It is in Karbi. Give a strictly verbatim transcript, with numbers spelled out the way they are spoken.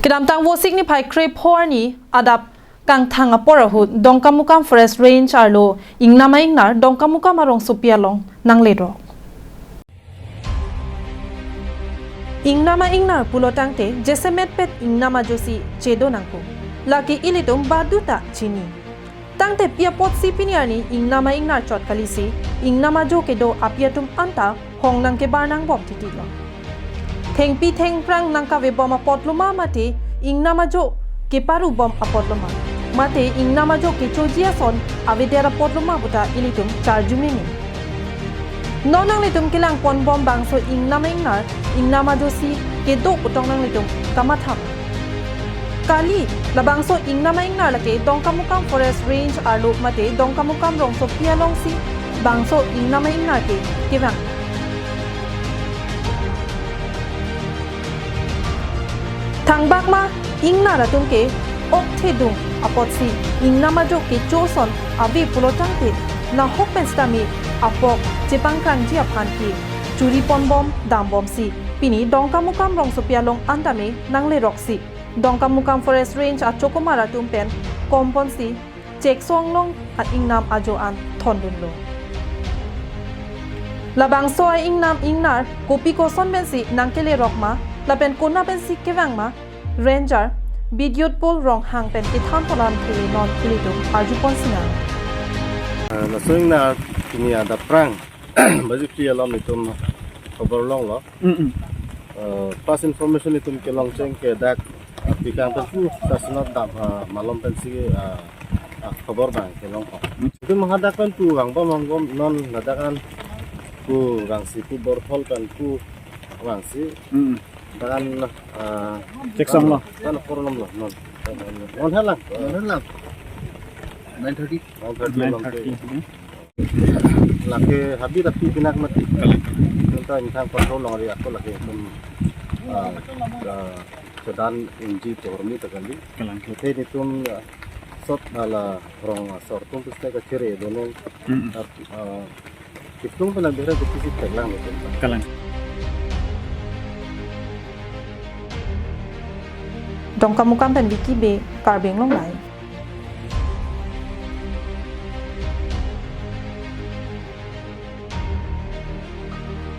Kedamtang Vosik niphai krepho arni adap kangthang apor ahut Dongkamukam Forest Range arlo ingnam a-ingnar Dongkamukam arongsopi along nanglerok. Ingnam a-ingnar pulo tangte jasemet pet ingnam ajosi chedo nangkok. Lake ilitum baduta chini. Tangte pi apotsi pini arni ingnam a-ingnar chot kalisi, ingnam ajo kedo api atum anta hong nangkebar nangbom titilo. Thengpi thengphrang nangkavebom apotlo ma mate ingnam ajo keparubom apotlo ma, mate ingnam ajo kechoji ason avedet apotlo ma puta ilitum charju meme. Non nanglitum kelangponbom bangso ingnam a-ingnar, ingnam ajosi kedo pu tong nanglitum kamatham. Kali, labangso ingnam a-ingnar lake Dongkamukam Forest Range arlo mate Dongkamukam rongsopi alongsi bangso ingnam a-ingnar ke kevang. Thangbak ma ingnar atum ke ok thedung apotsi ingnam ajo kecho ason ave pulo tangte nahok pen sitame apok chepangkrangji aphan ke churiponbom dambomsi pini Dongkamukam rongsopi along antame nangleroksi Dongkamukam Forest Range achokomar atum pen komponsi Chekso Anglong a-ingnam ajo an thondunlo. Labangso a-ingnam ingnar kopi koson pensi nangkelerok ma, lapen kona pensi kevang ma, Ranger Bidyutpol Ronghang pen kethan polam ke non ilitum arjupon sinang. Ah, laso ingnar pini adap phrang baji phli alom itum khobor longlo. Mm-mm. Eh, first information itum kelongcheng ke dak, eh, Pikang pen pu sasonot dam, eh, malom pensi, eh, eh, khobor bang kelong ko. Mm. Itum hadak pen pu vangbom vangbom non ladak an pu vangsi pu Borthol pen pu vangsi. Mm. Dak an, eh, Chekso Anglong. Dak an apor lomlo non. Non helang. Non helang. Nine thirty. Nine thirty along ke. Nine thirty, hmm. Lake habit api pinak mati. Kalang. Nonta ingthang control longri ako lake itum, ah, ah, sedan unji tohormi ta kali. Kalang. Mate itum, ah, sot hala rong asor atum puste kachere dono. Mm-mm. Ah, ah, itum pala bera kopisi theklang itum. Kalang. Dongkamukam pen Vicky Bey, Karbi Anglong Live.